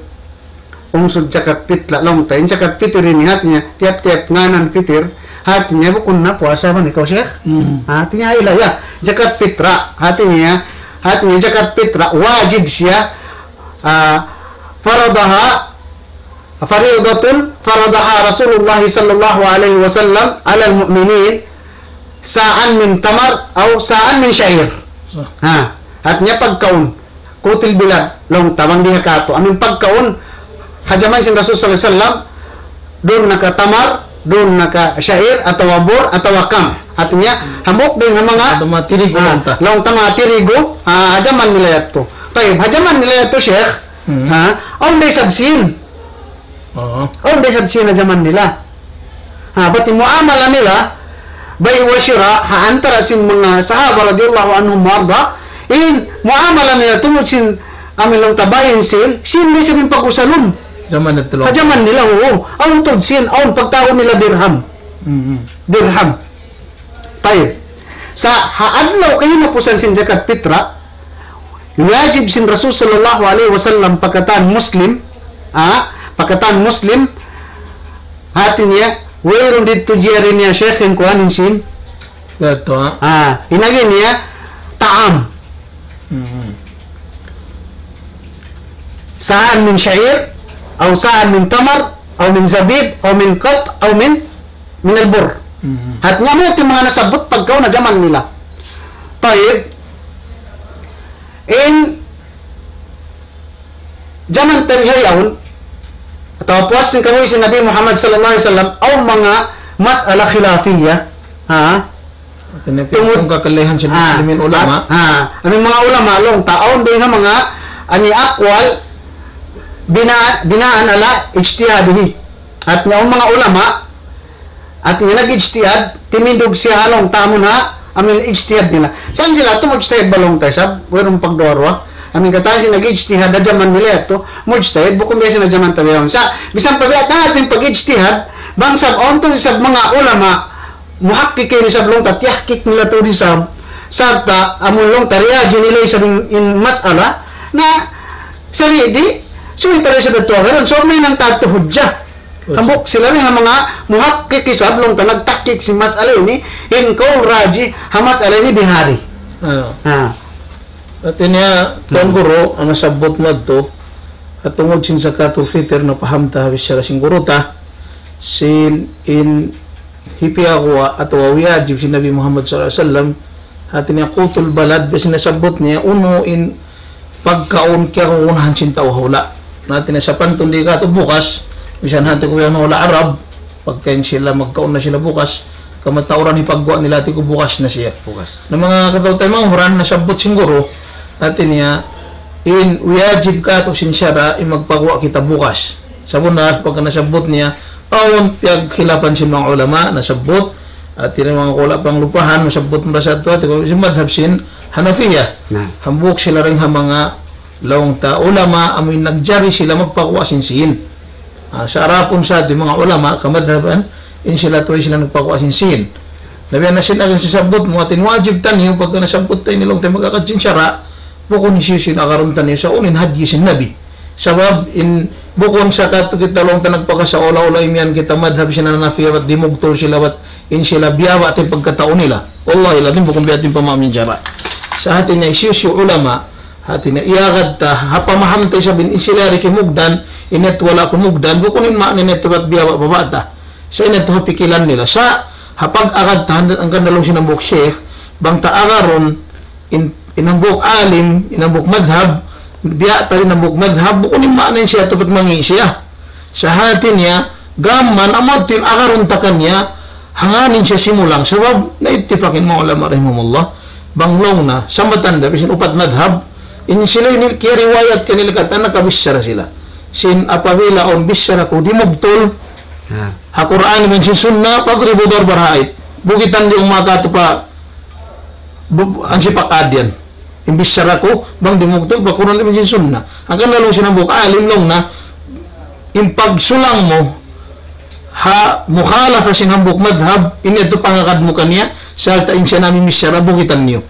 ungsud zakat fitra, laung ta, in zakat fitr ini hati niya, tiyap-tiyap ngānan fitr, hati niya bukun na puasa man ikaw, Sheikh. Hmm. Hati niya ila ya, zakat fitra, hati niya, hati niya zakat fitra, wajib siya, ah, faradaha, فريضة فرضها رسول الله صلى الله عليه وسلم على المؤمنين صاعا من تمر أو صاعا من شعير. Sah. Ha, hati niya pagkaun. قوت البلد, laung ta bang di ha katu'. Amun pagkaun, ha jaman sin Rasul sallallahu alayhi wasallam, duun na ka tamar, duun na ka sha'ir, atawa bur, atawa qamh. Hati niya, hambuuk dayn ha manga, Atawa tirigu, ha, laung ta. Laung ta manga tirigu, ha, ha jaman nila yadtu. Tayyib, ha jaman nila yadtu, Sheikh, Hmm. Ha? Awn da isab sin. Oo. Awn da isab sin ha jaman nila. Ha, bat in muamala nila, bay' wa shira', ha antara sin manga sahaba radiyallahu anhum wa arda, in muamala nila tungud sin amin laung ta buy and sell, sin da isab in pag-usalun. Jaman nila. Ha jaman nila, oo. Awn tuud sin, awn pagtawagun nila dirham. Mm-mm. Dirham. Tayyib. Sa' ha adlaw kahinapusan sin zakat fitra, wajib sin Rasul sallallahu alayhi wasallam pa katan Muslim, ha, pa katan Muslim, hati niya, wayruun didtu jari niya Sheikh in kuwan in sin. Betul, ha? Ha, in agi niya, ta'am. Mhm. صاعا من شعير، أو صاعا من تمر، أو من زبيب، أو من قطن، أو من، من البر. Mhm. Hati niya amu yadtu in manga nasabbut pagkaun ha jaman nila. Tayyib. In jaman ta bihaun, atawa puas sin kabuhi' sin Nabi Muhammad sallallahu alayhi wasallam, awn manga mas'ala khilafiyya. Ha? Hati niya, tungud, tungud kakalihan sin, ah, muslimin ulama. Ah, ah. Amu in manga ulama, laung ta, awn dayn ha manga, ani, aqwal, bina-, binaan ala ijtihadihi. Hati niya, awn manga ulama, hati niya nag-ijtihad, timindug siya ha laung ta amun ha, amun ijtihad nila. Sa' in sila yadtu mujtahid ba laung ta isab, wayruun pagduwa-ruwa. Amu in katan sin nag-ijtihad ha jaman nila yadtu, mujtahid, bukun biya' sin ha jaman ta bihaun. Sa', misan pa biya' ta hati in pag-ijtihad, bang sab, awn tuud isab manga ulama, muhaqqiqin isab laung ta, tiyahqiq nila tuud isab, sarta' amun laung ta riyadji nila isab in, in mas'ala, na sari' di', subay ta isab yadtu agarun, subay hinang ta yadtu hujja. Hujja. Hambuuk sila ini ha manga muhaqqiq isab laung ta nagtahqiq sin mas'ala ini, in qawl rajih ha mas'ala ini bihari. Ah. Ha. Hati niya, tuwan guru, amu in nasabbut mu yadtu, ha tungud sin zakatul fitr, napaham ta ha bichara sin guru ta, sin in hipiyaguwa' atawa wiyajib sin Nabi Muhammad sallallahu alayhi wasallam, hati niya qutul balad, biya' sin nasabbut niya, unu in pagkaun kiyagunahan sin tau ha hula'. Na hati niya sapantun di' katu' bugas, misan hati ku yan ha hula' Arab, pagka in sila magkaun na sila bugas, kamatauran hipagguwa' nila hati ku bugas na siya. Bugas. Na manga kataw-taymanghuran nasabbut sin guru, hati niya, in wiyajib katu' sin sara' in magpaguwa' kita bugas. Sabunnal, pagka nasabbut niya, awn piyagkhilafan sin manga ulama, nasabbut, hati niya manga kula' panglupahan, nasabbut marasahan tu, hati ku, sin madhab sin Hanafiya. Na. Hambuuk sila dayn ha manga laung ta ulama, amu in nagjari sila magpaguwa' sin sīn. Ah, sa' adapun sa hati manga ulama, kamadhaban, in sila tuud sila nagpaguwa' sin sīn. Na biya' na sin akan sasabbut mu, hati niya wajib taniyu, pagka nasabbut ta ini laung ta magagad sin sara', bukun hisiyu-siyu in agarun taniyu, sa' unu in hadyi sin Nabi. Sabab in bukun sa katu' kita laung ta nagpakasaula-ula imiyan kita madhab sin Hanafiya, bat dimugtul sila, bat in sila biyaba' ta in pagkatau nila. Wallahi lazim bukun biya' ha yan in pamaham sin sara'. Sa' hati niya hisiyu-siyu ulama, hati niya iyagad ta, ha pamaham ta isab in sila yari kimugdan, in yadtu wala' kimugdan, bukun in maana niya tuud bat biyaba' baba' ta. Sa' in yadtu ha pikilan nila. Sa' ha pag-agad ta, hangkan na laung sin hambuuk sheikh, bang ta agarun, in, in hambuuk alim, in hambuuk madhab, biya' ta in hambuuk madhab, bukun in maana niya siya tuud bat mangi' siya. Sa' hati niya, gam man, amu yadtu in agarun ta kaniya, hangkan in siya simulang. Sabab, naittifak in manga ulama rahimahumullah, bang laung na, sa' matanda, bisan upat madhab, in sila ini kiyariwayat kanila katan nakabichara sila. Sin apabila awn bichara ku dimugtul, ha, ha Qur'an iban sin Sunnah, fadribu darbal haid. Bukitan niyu in manga katu' pa, bu-, ansi pa kadiyan. In bichara ku, bang dimugtul pa Qur'an iban sin Sunnah. Hangkan na laung sin hambuuk alim laung na, in pagsulang mu, ha mukhalafa sin hambuuk madhab, ini yadtu pangagad mu kaniya, sarta' in siya nami' misyara bukitan niyu.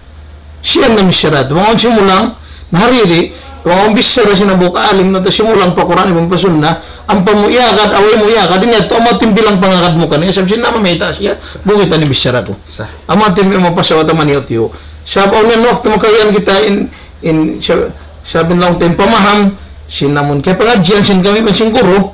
Siya nami' misyara yadtu. Bang awn simulang, nahariri, bang awn bichara sin hambuuk alim na ta simulang pa Qur'an iban pa Sunnah, ampa mu iyagad, way mu iyagad, ini yadtu amu timbilang pangagad mu kaniya, sabab sin nami' mayta' siya, bukitan niyu bichara ku. Sah. Amu timbilang mapasawata maniyu-tiyu. Sabab awn yan waktu makayan kita in, in, sa-, sabab laung ta in pamaham, sin amun kiyapangadjian sin kami iban sin guru,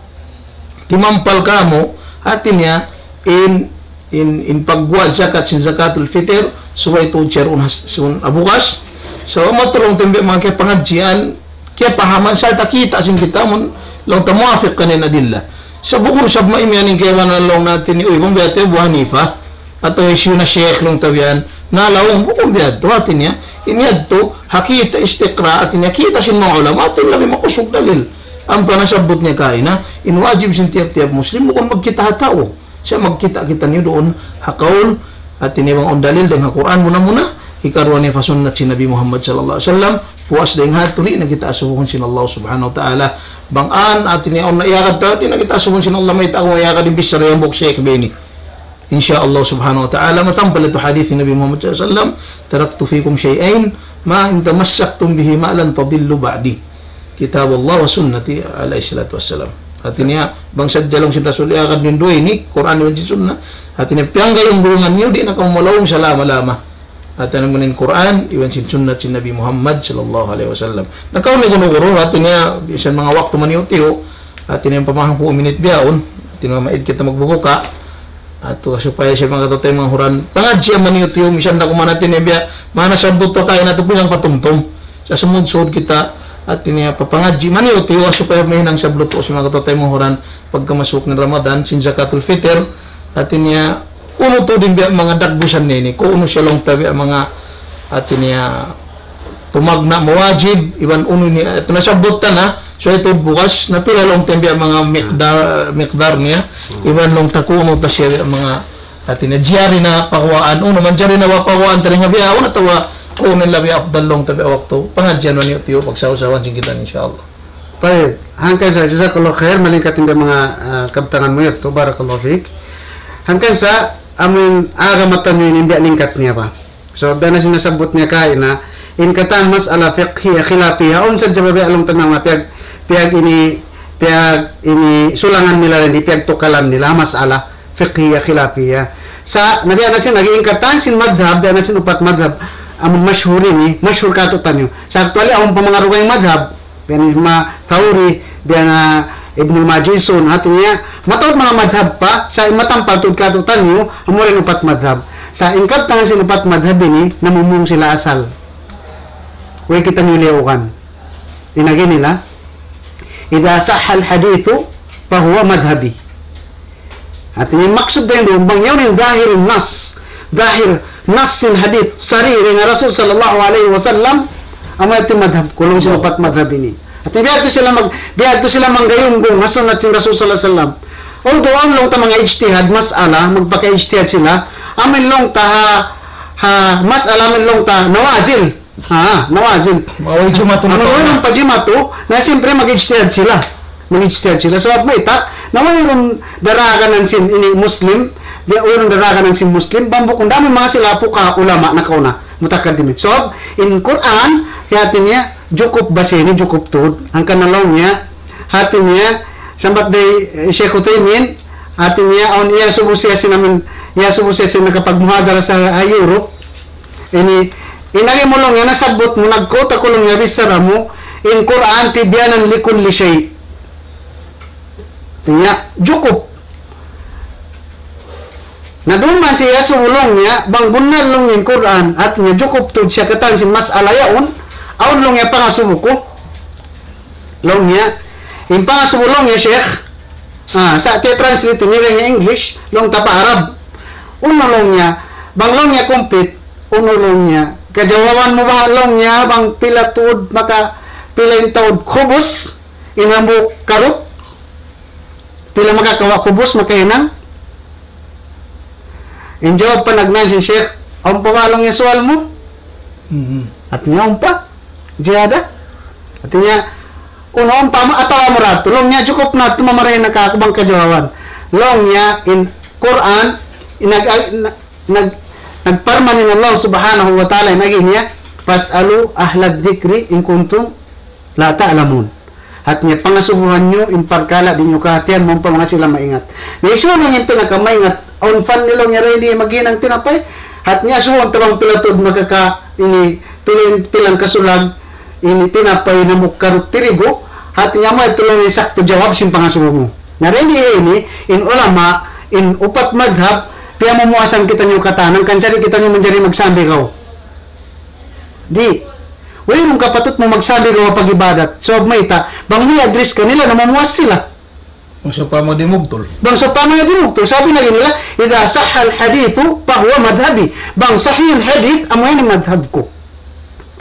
timampal kamu, hati niya, in, in, in pagguwa' zakat sin zakatul fitr, subay tuud siya duun has-, sun abukas. So, amu tuud laung ta in manga kiyapangadjian, kiyapahaman, sarta' kita' sin kita, amun, laung ta muwafiq kaniya in adilla. Sa' bukun sabab maimiyan in kaibanan laung natu' ini, uy, bang biya' ta hi Abu Hanifa, atawa hisiyu na sheikh laung ta biya' yan, na laung, bukun biya' yadtu, hati niya, ini yadtu, ha kita' istiqra', hati niya, kita' sin manga ulama, hati niya labi makusug dalil. Ampa nasabbut niya kaina, in wajib sin tiyap-tiyap Muslim, bukun magkita' ha tau. Sa' magkita' kitaniyu duun ha kaul, hati niya bang awn dalil dayn ha Qur'an muna-muna, hikaruwa niya pa sunnat sin Nabi Muhammad sallallahu alayhi wasallam, puas dayn ha tuhi' na kita asubuhun sin Allah subhanahu wa ta'ala. Bang awn, hati niya awn na iyagad ta, di' na kita asubuhun sin Allah, mayta' aku iyagad in bichara yan bukun sa' ikbini. In sha Allah subhanahu wa ta'ala, matampal yadtu hadith Nabi Muhammad sallallahu alayhi wasallam, تركت فيكم شيئين ما إن تمسكتم بهما لن تضلوا بعدي. كتاب الله وسنتي عليه الصلاة والسلام. Hati niya, bang sadja laung sin Rasul iyagad niyu in duwa ini, Qur'an iban sin Sunnah. Hati niya, piyanggayung-gayungan niyu, di' na kamu malaung salama-lama. Hati niya, amu in Qur'an, iban sin Sunnat sin Nabi Muhammad sallallahu alayhi wasallam. Na kaw ini guru-guru, hati niya, bisan manga waktu maniyu-tiyu, hati niya pamaham hangpu' minit bihaun, hati niya mamaid kita magbubuka. Atu, supaya siya manga kataw-taymanghuran. Pangadji' amu maniyu-tiyu, misan da kuman hati niya biya', manga nasabbut ta kaina atu bilang patumtum. Sa' sumud-sud kita, hati niya papangadji' maniyu-tiyu, supaya mahinang sablutu' sin manga kataw-taymanghuran, pagkamasuk in Ramadan, sin zakatul fitr, hati niya, unu tuud in biya' manga dagbusan niya ini, kunu' siya laung ta biya' manga, hati niya, tumagna' mawajib, iban unu ini, atu nasabbut ta na, so atu bukas, na pila laung ta in biya' manga miqdar, miqdar niya, iban laung ta kunu' ta siya biya' manga, hati niya, jari na paguwaan, unu man jari na wa paguwaan, taringa biya', unu atawa, kunu' in labi afdal laung ta biya' waktu, pangadjian maniyu-tiyu, pagsaw-sawan sin kita, in sha Allah. Tayyib. Hangkan sa, jazakallah khair, malingkat in manga, ah, kabtangan mu yadtu, barakallahu fik. Hangkan sa, amun agama taniyu ini biya' lingkat niya pa. So, biya' na sin nasabbut niya kaina, in katan mas'ala fiqhiyya khilafiyya, awn sadja biya' laung ta manga piyag, piyag ini, piyag ini sulangan nila ini, piyagtukalan nila, mas'ala fiqhiyya khilafiyya. Sa', na biya' na sin, lagi' in katan sin madhab, biya' na sin upat madhab, amun mashhur ini, mashhur katu'taniyu. Sa' actually, awn pa manga dugaing madhab, biya' na Imam Thawri, biya' na Ibnul Majishun, hati niya, mataud manga madhab pa, sa' in matampal tuud katu'taniyu, amura in upat madhab. Sa' in kabtangan sin upat madhab ini, namumung sila asal. Way kitaniyu liyugan. In agi nila, إذا صح الحديث فهو مذهبي. Hati niya, maksud dayn duun, bang yaun in zahir nas, zahir nas sin hadith, sarih dayn ha Rasul sallallahu alayhi wasallam, amu yadtu madhab ku, laung sin upat madhab ini. Hati niya, biya' yadtu sila mag-, biya' yadtu sila manggayunggung ha sunnat sin Rasul sallallahu alayhi wasallam. Although awn laung ta manga ijtihad, mas'ala, magpaka-ijtihad sila, amu in laung ta ha, ha, mas'ala amu in laung ta, nawazil. Ha, nawazil. Maway jumatu na. Amun pa jumatu, na siyempre mag-ijtihad sila. Mag-ijtihad sila. Sabab mayta', na wayruun darakanan sin ini Muslim, di' wayruun darakanan sin Muslim, bang bukun da amu in manga sila fuqaha ulama nakauna, mutakaddimin. Sabab, in Qur'an, hati niya, jukup basa ini, jukup tuud. Hangkan na laung niya, hati niya, sambat day, eh, Sheikh Uthaymin, hati niya, awn iyasubu siya sin amun, iyasubu siya sin nakapagmuhadara sa, ah, Europe, Ini, in agi mu laung niya nasabbut mu, nag-quote aku laung niya bichara mu, in Qur'an tibyanan li kulli shay'. Hati niya, jukup. Na duun man siya iyasubu laung niya, bang bunnal laung in Qur'an, hati niya jukup tuud siya katan sin mas'ala yaun, awn laung niya pangasubu ku. Laung niya, in pangasubu laung niya, Sheikh, ah, sa' tiya-translate niya dayn ha English, laung ta pa Arab. Unu laung niya, bang laung niya complete, unu laung niya, kajawaban mu ba laung niya, bang pila tuud maka, pila in taud khubus, in hambuuk karut, pila makakawa' khubus, makahinang? In jawab pa nagnaan sin Sheikh, awn pa ba laung niya sual mu? Mhm. Hati niya awn pa. Ziyada. Hati niya, unu awn pa mu, atawa mura tu. Laung niya jukup na tu, mamarayaw na kaku' bang kajawaban. Laung niya in Qur'an, in nag-, nag-, nag-, nagparman in Allah Subhanahu wa Ta'ala in agi niya, فاسألوا أهل الذكر إن كنتم لا تعلمون. Hati niya pangasubuhan niyu in parkala' di' niyu kahatihan, bang pa manga sila maingat. Na hisiyu in pinakamamaingat, awn fan nila niya rin di' maghinang tinapay. Hati niya asubuhun ta bang pila tuud makaka-, ini, pila in, pila in kasulag, ini tinapay na mukkarut tirigu. Hati niya amu yadtu laung in saktu jawab sin pangasubu mu. Na rin di' ini, in ulama, in upat madhab, piyamumuasan kitaniyu katan, hangkan sa' di' kitaniyu manjari magsambi kaw. Di'. Wayruun kapatut mu magsambi kaw pag-ibadat. Sabab mayta', bang mi-address kanila, namumuas sila. Bang sawpama di' mubtul. Bang sawpama di' mubtul. Sabab in agi nila, إذا صح الحديث فهو مذهبي. Bang sahih in hadith, amu yan in madhab ku.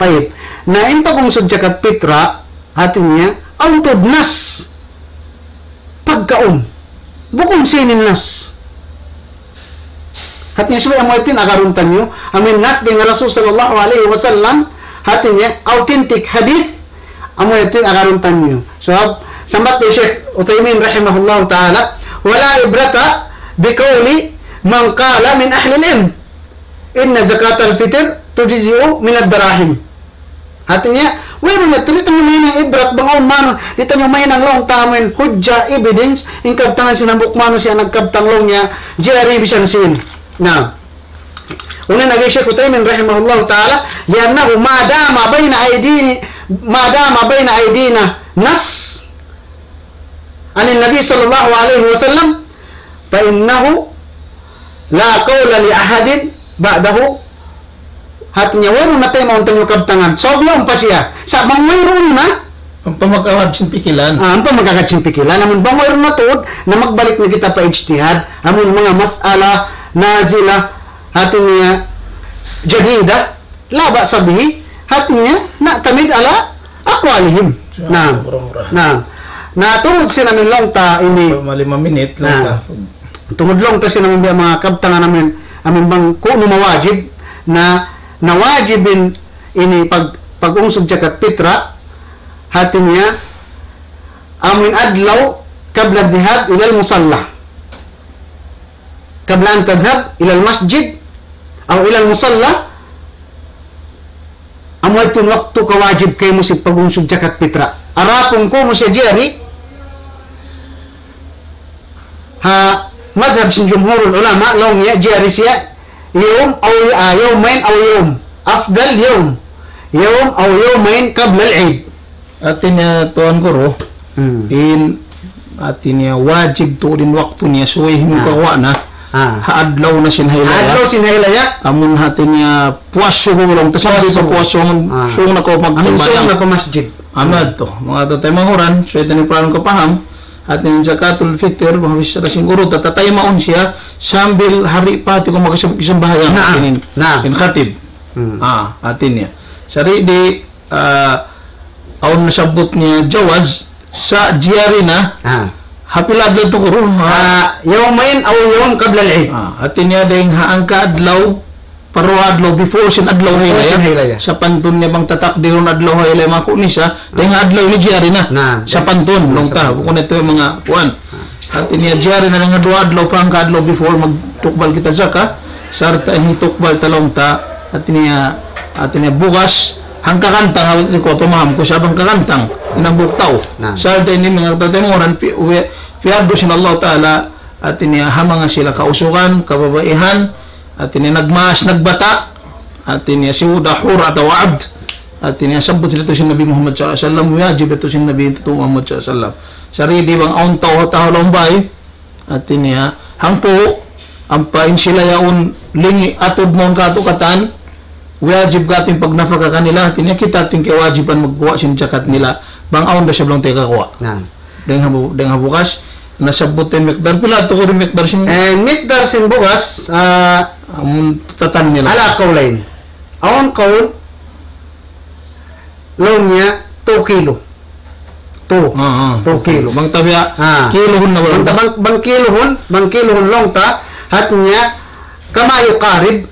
Tayyib. Na in pag-ungsud jakat pitra, hati niya, awn tuud nas. Pagkaun. Bukun sin nas. Hati niya subay amu yadtu in agarun taniyu. Amu in nas dayn ha Rasul sallallahu alayhi wasallam. Hati niya authentic hadith. Amu yadtu in agarun taniyu. So, sambat hi Sheikh Uthaymin rahimahullahu ta'ala, ولا عبرة بقول من قال من أهل العلم إن زكاة الفطر تجزئ من الدراهم. Hati niya, wayruun na tuud, di' taniyu mahinang ibrat bang awn manu, di' taniyu mahinang laung ta amu in hujja, evidence, in kabtangan sin hambuuk manusiya' nagkabtang laung niya, jari bisan sin. Na. Unu in agi hi Sheikh Uthaymin rahimahullahu ta'ala, لأنه ما دام بين أيدي-، ما دام بين أيدينا نص عن النبي صلى الله عليه وسلم فإنه لا قول لأحد بعده. Hati niya, wayruun na taymaun taniyu kabtangan. Sabab yaun pa siya. Sa' bang wayruun na, ampa makagad sin pikilan. Ah, ampa makagad sin pikilan. Amun bang wayruun na tuud, na magbalik na kita pa ijtihad. Amun manga mas'ala, nazila, hati niya, jadida. لا بأس به, hati niya, نعتمد على أقوالهم. Naam. Mura-mura. Naam. Na, tungud sin amin laung ta ini. Pa lima minit laung ta. Tungud laung ta sin amin biya' manga kabtangan amin, amin bang kunu' mawajib, na, na wajib in ini pag, pag-ungsud jakat pitra, hati niya, amin adlaw قبل الذهاب إلى المصلى. قبل أن تذهب إلى المسجد أو إلى المصلى, amu yadtu in waktu kawajib kaymu sin pag-ungsud jakat pitra. Adapun kunu' siya jari, ha madhab sin jumhurul ulama, laung niya jari siya يوم أو، ah, يومين أو يوم. أفضل يوم. يوم أو يومين قبل العيد. Hati niya, Tuan Guru, Hmm. in, hati niya, wajib tuud in waktu niya, subay mu kawa' na. Ah. Ha adlaw na sin haylaya. Adlaw sin haylaya. Amun hati niya, puas suku laung ta, sambil pa puas suku, ah, sung na kaw magsambahayang. Amun sung na pa masjid. Amu yadtu. Manga tatay manguran, subay taniyu parlu kapaham, hati niya zakatul fitr, manga bichara sin guru, ta-, tataymaun siya, sambil hari pa hati kaw magsam-, sambahayang. Naam. Hati niya, naam. In khatib. Hmm. Ah, hati niya. Sari di, ah, awn nasabbut niya jawaz, sa' jari na, ah, ha pila adlaw tu guru? Ah, يومين أو يوم قبل العيد. Ah, hati niya dayn ha hangka adlaw, paruwa adlaw, before sin adlaw haylaya. Before sin haylaya. Sapantun niya bang tatakdirun adlaw haylaya maku' nisa, dayn ha adlaw ini jari na. Na, sapantun, laung ta, sapantun. Bukun yadtu manga kuwan. Hati niya jari na dayn ha duwa adlaw pa hangka adlaw before magtukbal kita zakat, sarta' in hitukbal ta laung ta, hati niya, hati niya bugas, hangka kantang, awat ini ku pamaham ku sa' hangka kantang, in hambuuk tau. Na. Sarta' ini manga tatay manguran, pi-, we-, piyardu sin Allah Ta'ala, hati niya ha manga sila kausugan, kababaihan, hati niya nagmaas, nagbata', hati niya siyuda hur atawa abd, hati niya sabbut yadtu sin Nabi Muhammad sallallahu alayhi wasallam, wajib yadtu sin Nabi Muhammad sallallahu alayhi wasallam. Sari di bang awn tau, tau lawm bay, hati niya, hangpu', ampa in sila yaun lingi' atud mawn katu' katan, wajib katu' in pagnafaka kanila, hati niya kita' in kawajiban magguwa' sin jakat nila, bang awn da isab laung ta kaguwa'. Na. Dayn ha bu-, dayn ha bugas, nasabbut in miqdar, pila tu guru miqdar sin? Eh, miqdar sin bugas, ah, amun tatan nila. على قولين. Awn qawl, laung niya, two kilo. Two. Ah, ah. Two kilo. Bang ta biya', ah, kilohun na bang ta, bang, bang kilohun, bang kilohun laung ta, hati niya, كما يقارب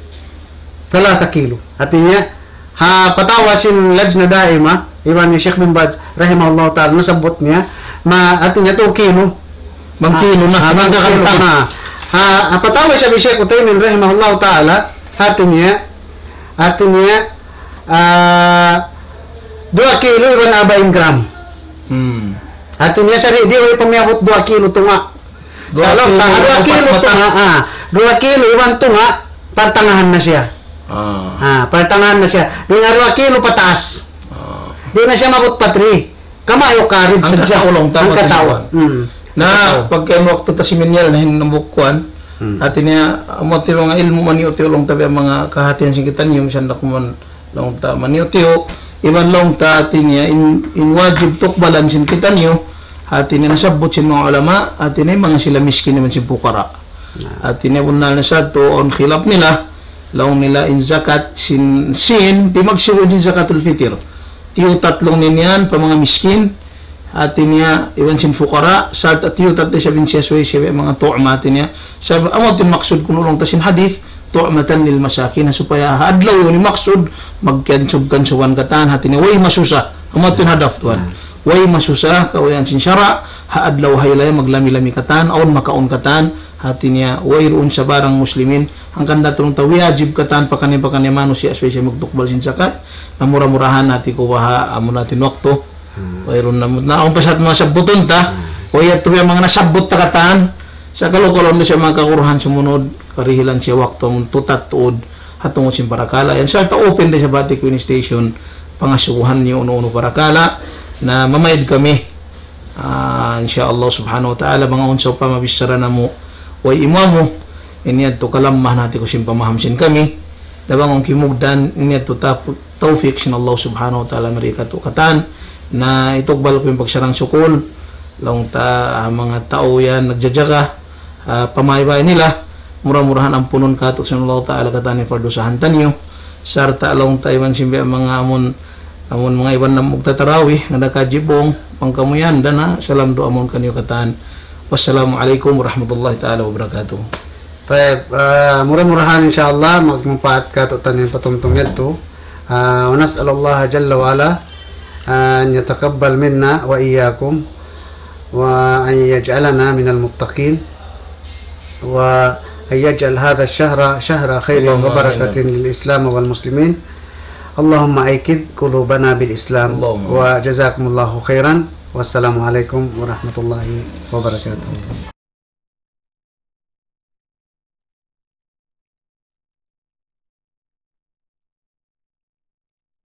ثلاثة كيلو. Hati niya, ha, fatawa sin Lajna Daima, iban ni Sheikh bin Baz, rahimahullah ta'ala, nasabbut niya, ma, hati niya, two kilo. Bang kilo na, ah, bang kilo na. Ha, apa tau siya bi Sheikh Uthaymin rahimahullahu ta'ala, hati niya, hati niya, ah, duwa kilo iban arbain gram. Hmm. Hati niya sari di' way pamiyabut duwa kilo tunga'. Duwa kilo, duwa kilo tunga', ah, duwa kilo iban tunga', partangahan na siya. Ah. Ah, partangahan na siya. Di' na duwa kilo pataas. Ah. Di' na siya mabut patri. Kamayu' karib sadja. Hangkatau laung ta, hangkatau. Hmm. Na, hangkatau. Pagka waktu ta siminyal na hinambuk kuwan, hmm, hati niya, amu ti laung ilmu' maniyu'-tiyu' laung ta biya' manga kahatihan sin kitaniyu, misan da kuman laung ta maniyu'-tiyu', iban laung ta hati niya in, in wajib tukbalan sin kitaniyu, hati niya nasabbut sin manga ulama, hati niya manga sila miskin iban sin pukara'. Na. Hati niya bunnal na sa tu, awn khilaf nila, laung nila in zakat sin, sin, di' magsibut sin zakatul fitr. Tiyutat laung niya yan pa manga miskin, hati niya iban sin fukara', sarta' tiyutat da isab in siya suway siya manga tu'ma, hati niya. Sabab amu tin maksud kunu' laung ta sin hadith, tu'matan lil masakin, supaya ha adlaw yaun in maksud, magkiyansub-kansuban katan, hati niya, way masusa, amu tin hadaf tuwan. Hmm. Way masusa, kawayan sin sara', ha adlaw haylaya maglami-lami katan, awn makaun katan, hati niya, wayruun sabarang muslimin, hangkan da tulung ta wajib katan pakani-pakani manusiya' suway siya magtukbal sin zakat, na mura-murahan hati ku baha', amu na tin waktu, Hmm. Wayruun na, na awn pa sa' manga sabbutun ta. Hmm. Way yadtu biya' manga nasabbut ta katan. Sa' kalu-kalu na siya manga kaguruhan sumunud, karihilan siya waktu amun tutat tuud, ha tungud sin parakala' yan. Sarta' open da isab hati ku ini station, pangasubuhan niyu unu-unu parakala', na mamaid kami. Ah, insya Allah subhanahu wa ta'ala, bang awn sa' pa mabichara namu', way imamu, ini yadtu kalammahan hati ku sin pamaham sin kami, na bang awn kimugdan, ini yadtu ta tawfik sin Allah subhanahu wa ta'ala mari katu' katan. Na itukbal ku in pagsarang-sukul, laung ta, ah, manga tau yan nagjajaga, ah, pamaybay nila, mura-murahan ampunun katu' sin Allah ta'ala katan in pardusahan taniyu. Sarta' laung ta iban sin biya' manga amun, amun manga iban na magtatarawih, ngada kajibung, bang kamu yan, dana, salam duwaa mawn kaniyu katan. Wassalamu alaikum warahmatullahi ta'ala wabarakatuh. Tayyib, ah, mura-murahan insya Allah magmumpaat katu' taniyu patumtum yadtu. Ah, ونسأل الله جل وعلا أن يتقبل منا وإياكم وأن يجعلنا من المتقين وأن يجعل هذا الشهر شهر خير اللهم آمين. وبركة للإسلام والمسلمين. اللهم أيقظ قلوبنا بالإسلام. اللهم آمين. وجزاكم الله خيرا. والسلام عليكم ورحمة الله وبركاته.